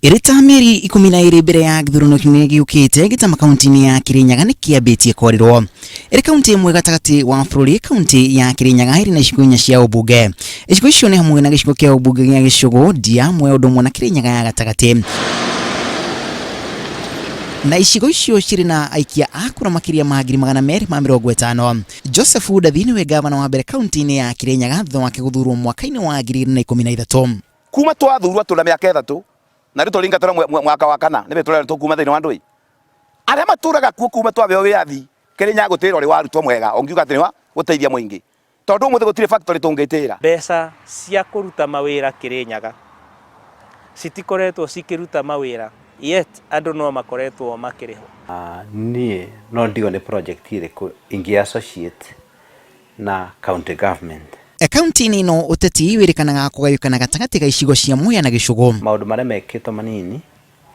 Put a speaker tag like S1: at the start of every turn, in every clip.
S1: Ĩrĩ ta mĩeri 12 mbere ya gĩthurano kĩnene gĩũkĩte, gĩtama kaunti-inĩ ya Kirinyaga nĩ kĩambĩtie kwarĩrwo. Ĩrĩ kaunti ĩmwe gatagatĩ wa bũrũri, kaunti ya Kirinyaga ĩrĩ na icigo inya cia ũmbunge. Icigo icio nĩ hamwe na gĩcigo kĩa ũmbunge gĩa Gĩcũgũ, Ndia, Mwea ũndũ ũmwe na Kirinyaga ya gatagatĩ. Na icigo icio cirĩ na aikia a kura makĩria ma 250,000. Joseph Ndathi nĩwe ngavana wa mbere kaunti-inĩ ya Kirinyaga thutha wake gũthurwo mwaka-inĩ wa 2013.
S2: Kuma twathurwo tũna mĩaka 3 na rĩu tũringatũra mwaka wa kana nĩ tũrera tũkuma thĩinĩ wa ndũi arĩa matũraga kuo kuma twabeo wĩyathi Kĩrĩnyaga gũtirĩ ũrĩ warutwo mwega ũngiuga atĩ nĩ wa gũteithia mũingĩ tondũ ũmũthĩ gũtirĩ factory tũngĩtĩra.
S3: Mbeca cia kũruta mawĩra Kĩrĩnyaga citikoretwo cikĩruta mawĩra yet andũ no makoretwo makĩrĩhwo.
S4: Niĩ no ndigwo nĩ project ĩrĩkũ ingĩ associate na county government.
S1: Kaunti-inĩ ĩno ũteti wĩrĩkanaga kũgayũkana gatagatĩ ga icigo cia Mwea na Gĩcũgũ.
S4: Maũndũ marĩa mekĩtwo manini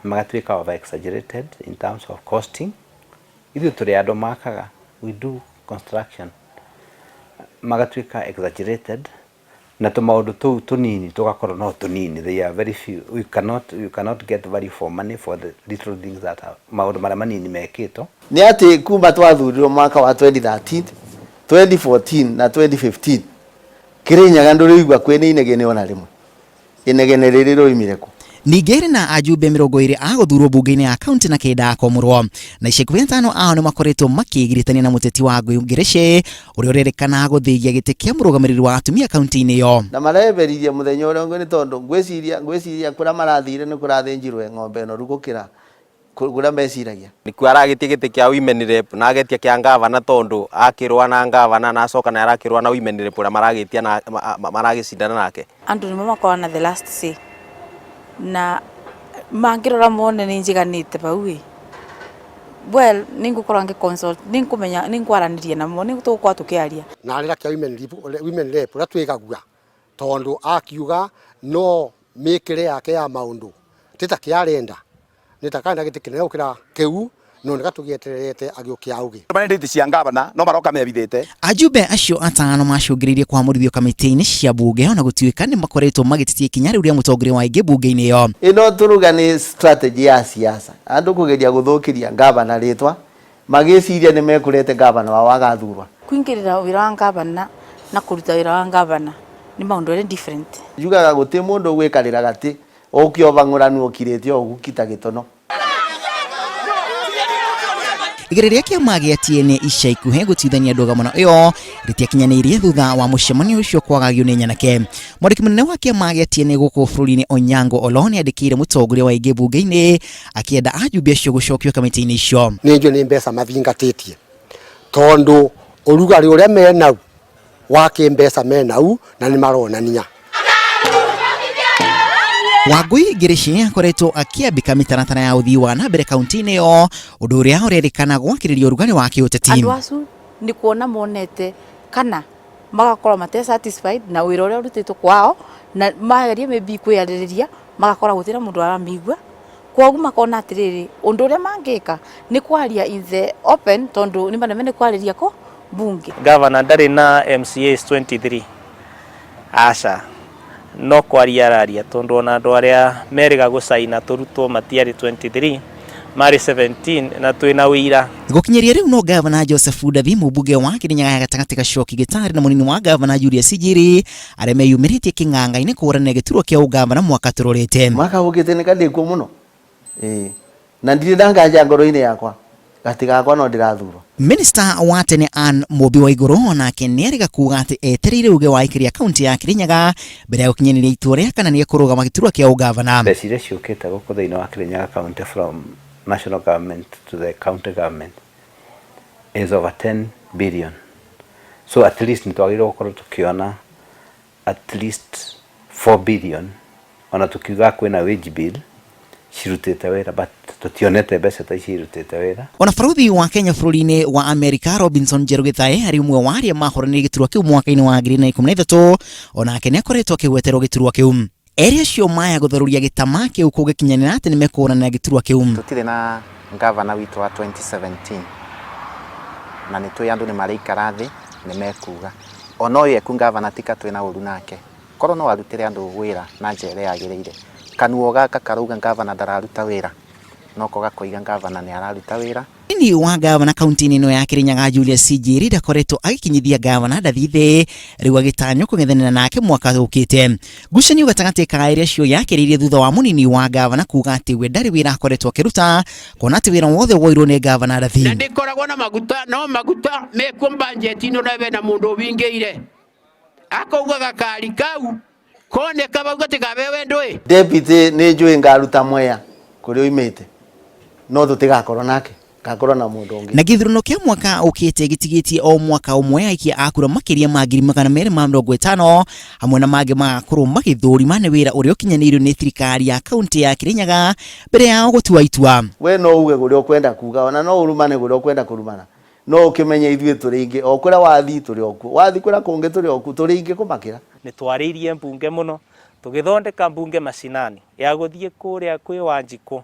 S4: magatuĩka over exaggerated in terms of costing. Ithuĩ tũrĩ andũ makaga, we do construction, magatuĩka exaggerated na tũmaũndũ tũu tũnini tũgakorwo no tũnini, they are very few, you cannot get value for money for the little things that are, maũndũ marĩa manini mekĩtwo.
S5: Nĩ atĩ kuma twathurirwo mwaka wa 2013, 2014 na 2015, Kĩrĩnyaga ndũrĩigua kwĩna inegene ona rĩmwe. Inegene rĩrĩ rĩoimire kũ?
S1: Ningĩ ĩrĩ na ajumbe 20 a gũthurwo mbunge-inĩ ya kaunti na 9 a kwamũrwo. Na ica ikuhĩ atano ao nĩ makoretwo makĩĩgiritania na mũteti wa Ngũyũ Ngĩrĩcĩ ũrĩa ũrerĩkana gũthĩgia gĩtĩ kĩa mũrũgamĩrĩri wa atumia kaunti-inĩ ĩyo.
S5: Na mareberirie mũthenya ũrĩa ũngĩ nĩ tondũ ngwĩciria ngwĩciria kũrĩa marathire nĩ kũrathĩnjirwe ng'ombe noru gũkĩra kũrĩa meciragia.
S6: Nĩkuo aragĩtia gĩtĩ kĩa women rep na agetia kĩa ngavana tondũ akĩrũa na ngavana na acoka na arakĩrũa na women rep ũrĩa maragĩtia na maragĩcindana nake.
S7: Andũ nĩmo makoragwo na the last say na mangĩrora mone nĩ njiganĩte bau ĩ, well nĩ ngũkorwo ngĩ consult, nĩ ngũmenya nĩ ngwaranĩria namo, nĩ tũgũkorwo tũkĩaria.
S8: Na arĩra kĩa women rep ũrĩa twĩgagua tondũ akiuga no mĩkĩre yake ya maũndũ ti ta kĩarenda nĩ ta karenda gĩtĩ kĩnene gũkĩra kĩu no nĩ gatũgĩetererete agĩũke auge.
S2: Marenda itĩ cia ngavana no maroka mebithĩte.
S1: Ajumbe acio atano macũngĩrĩirie kwamũrithio kamĩtĩ-inĩ cia mbunge ona gũtuĩka nĩ makoretwo magĩtetia ikinya rĩu rĩa mũtongoria wa aingĩ mbunge-inĩ ĩyo.
S5: Ĩno tũruga nĩ strategy ya siasa, andũ kũgeria gũthũkĩria ngavana rĩtwa magĩciria nĩ mekũrete ngavana wao agathurwa.
S7: Kũingĩrĩra wĩra wa ngavana na kũruta wĩra wa ngavana nĩ maũndũ erĩ different.
S5: Njugaga gũtĩ mũndũ ũgwĩkarĩra gatĩ ũkĩova ng'ũranu ũkirĩte o ũgũkita gĩtono.
S1: Igeria rĩa kĩama gĩa TNA ica ikuhĩ gũtuithania ndũgamano ĩyo rĩtiakinyanĩirie thutha wa mũcemanio ũcio kwagagio nĩ nyanake. Mwandĩki mũnene wa kĩama gĩa TNA gũkũ bũrũri-inĩ Onyango Oloo nĩandĩkĩire mũtongoria wa aingĩ mbunge-inĩ akĩenda ajumbe acio gũcokio kamĩtĩ-inĩ icio.
S8: Nĩ njũĩ nĩ mbeca mathingatĩtie tondũ ũrugarĩ ũrĩa menau wa kĩmbeca menau na nĩ maronania.
S1: Wangui Ngirici akoretwo akĩambĩka mĩtaratara ya ũthii wa na mbere kaunti-inĩ ĩyo, ũndũ ũrĩa ũrerĩkana gwakĩrĩria ũrugarĩ wa kĩũteti.
S7: Andũ acu nĩ kuona monete kana magakorwo mate satisfied na wĩra ũrĩa ũrutĩtwo kwao, na mageria maybe kwĩyarĩrĩria magakora gũtirĩ mũndũ aramĩigua, kwoguo makona atĩrĩrĩ, ũndũ ũrĩa mangĩka nĩ kwaria in the open tondũ nĩ maremene kwarĩria kũ mbunge.
S3: Governor ndarĩ na MCAs 23, aca, no kwaria araria tondũ ona andũ arĩa merĩga gũcaina tũrutwo matiarĩ 23, marĩ 17 na twĩna ũira.
S1: Gũkinyĩria rĩu no Gavana Joseph Ndathi, mũmbunge wa Kĩrĩnyaga ya gatagatĩ Gachoki Gĩtarĩ na mũnini wa Gavana Julius Njiri arĩa meyumĩrĩtie kĩng'ang'a-inĩ kũhũranĩra gĩturwa kĩa ũgavana mwaka tũrorete.
S5: Mwaka ũkĩte nĩ kandĩkwo mũno ĩĩ na ndirĩ na nganja ngoro-inĩ yakwa gati gakwa no ndĩrathurwo.
S1: Minista wa tene Anne Mũmbi Waigũrũ onake nĩerĩga kuga atĩ etereire uge wa aikari a kaunti ya Kĩrĩnyaga mbere ya gũkinyanĩria itua rĩa kana nĩekũrũgama gĩturwa kĩa ũgavana.
S4: Mbeca iria ciũkĩte gũkũ thĩinĩ wa Kĩrĩnyaga county from national government to the county government is over 10 billion. So at least nĩ twagĩrĩirwo gũkorwo tũkĩona at least 4 billion ona tũkiugaga kwĩna wage bill cirutĩte wĩra but tũtionete mbeca ta ici irutĩte wĩra.
S1: Ona barũthi wa Kenya bũrũri-inĩ wa Amerika Robinson Njeru Gĩthae arĩ ũmwe wa arĩa mahũranĩire gĩturwa kĩu mwaka-inĩ wa 2013 onake nĩakoretwo akĩgweterwo gĩturwa kĩu. Erĩ acio maya gũtharũria gĩtama kĩu kũngĩkinyanĩra atĩ nĩmekũhũranĩra gĩturwa kĩu.
S9: Tũtirĩ na ngavana witũ wa 2017 na nĩ tũĩ andũ nĩ maraikara thĩ nĩ mekuga. Ona ũyũ eku ngavana tika twĩna ũru nake, korwo no arutĩre andũ wĩra na njĩra ĩrĩa yagĩrĩire. Kanua gaka karauga ngavana ndararuta wĩra, noko gakoiga ngavana nĩ araruta wĩra.
S1: Mũnini wa ngavana kaunti-inĩ ĩno ya Kirinyaga Julius Njeri ndakoretwo agĩkinyithia ngavana Ndathi thĩ, rĩu agĩtanywo kũng'ethanĩra nake mwaka ũkĩte. Ngucanio gatagatĩ ka erĩ acio yakĩrĩirie thutha wa mũnini wa ngavana kuga atĩ we ndarĩ wĩra akoretwo akĩruta, kuona atĩ wĩra wothe woirwo nĩ ngavana Ndathi.
S10: Na ndĩkoragwo na maguta no maguta mekuo mbanjeti-inĩ ona bena mũndũ ũbingĩire akauga gakari kau koneka bau gatikabewe ndũĩ.
S5: Deputy nĩ njũĩ ngaruta Mwea kũrĩa oimĩte no tũtigakorwo nake ngakorwo na mũndũ ũngĩ.
S1: Na gĩthurano kĩa mwaka ũkĩte gĩtigĩtie o mwaka ũmwe aikia a kura makĩria ma 250,000 hamwe na mangĩ magakorwo magĩthũrima nĩ wĩra ũrĩa ũkinyanĩirio nĩ thirikari ya kaunti ya Kirinyaga mbere yao gũtua itua.
S5: We no uge kũrĩa ũkwenda kuga ona no ũrumane kũrĩa ũkwenda kũrumana no ũkĩmenye ithuĩ tũrĩ aingĩ o kũrĩa wathiĩ tũrĩ o kuo wathiĩ kũrĩa kũngĩ tũrĩ o kuo tũrĩ aingĩ kũmakĩra.
S3: Nĩ twarĩirie mbunge mũno, tũgĩthondeka mbunge macinani ya gũthiĩ kũrĩa kwĩ Wanjikũ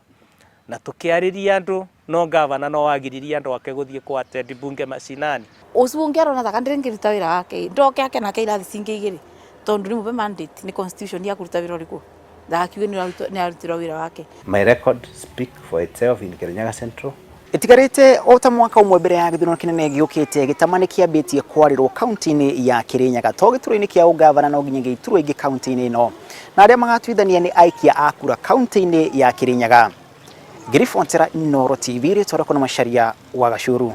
S3: na tũkĩarĩria andũ no ngavana no wagiririe andũ ake gũthiĩ kũ attend mbunge macinani.
S7: Ũcio ũngĩ arona ta ndĩrĩ ngĩruta wĩra wake ndoke ake nake irathi cingĩ igĩrĩ tondũ nĩ mũbe mandate nĩ constitution ya kũruta wĩra ũrĩkũ ndagakiuge nĩ arutĩrwo wĩra wake.
S4: My record speak for itself in Kirinyaga Central.
S1: Ĩtigarĩte o ta mwaka ũmwe mbere ya gĩthurano kĩnene gĩũkĩte, gĩtama nĩ kĩambĩtie kwarĩrwo kaunti-inĩ ya Kĩrĩnyaga, to gĩturwa-inĩ kĩa ũngavana no nginyagia iturwa ingĩ kaunti-inĩ ĩno, na arĩa magatuithania nĩ aikia a kura kaunti-inĩ ya Kĩrĩnyaga. Ngĩribotera Inooro TV, rĩtwa rĩakwa nĩ Macharia wa Gacuru.